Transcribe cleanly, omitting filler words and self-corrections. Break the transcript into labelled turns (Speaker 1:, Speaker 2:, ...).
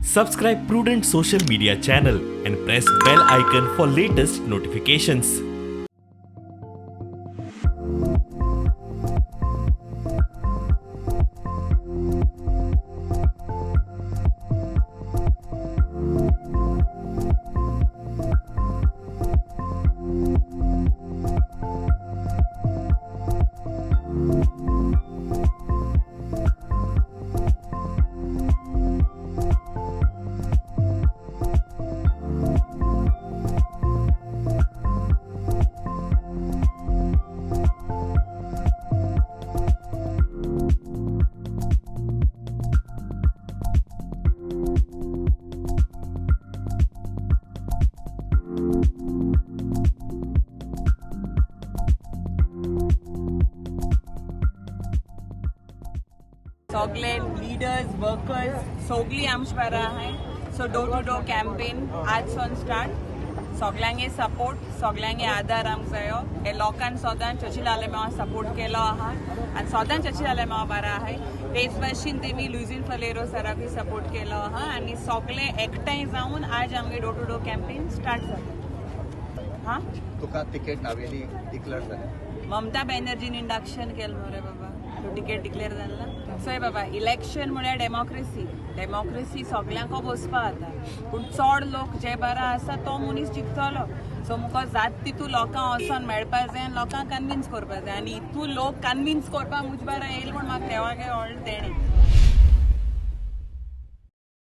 Speaker 1: Subscribe Prudent Social Media channel and press bell icon for latest notifications.
Speaker 2: सगळे leaders, workers सगळी आमचे बारा आहाय. So door to door campaign आज सावन स्टार्ट. सगळ्यांगे सपोर्ट, सगळ्यांगे आदार आमकां जायो. हे लोकांक सदांच चर्चिल आलेमांव सपोर्ट केलो आहा आनी सदांच चर्चिल आलेमांव बारा आहाय. तेच भाशेन तेमी लुईझीन फलेरो सराकूय सपोर्ट केलो आहा आनी सगळे एकठांय जावन आज आमगे door to door campaign start जाता. हां.
Speaker 3: तुका तिकेट नावेली डिक्लेअर जालें.
Speaker 2: ममता बॅनर्जीन इंडक्शन केलें मरे बाबा, तो टिकेट डिक्लेअर जालें ना. सो बाबा, इलेक्शन म्हळ्यार डेमोक्रेसी. डेमोक्रेसी सगल्यांक बसपा जाता, पूण चड लोक जे बारा आसा तो मनीस जिखतलो. सो मुका जात तितू लोकांक वचोन मेळपा जाय आनी लोकांक कन्विन्स करपा जाय आनी इतू लोक कन्विन्स करपाक म्हजे बारा येयले म्हूण म्हाका देवागे व्हडलें देणें.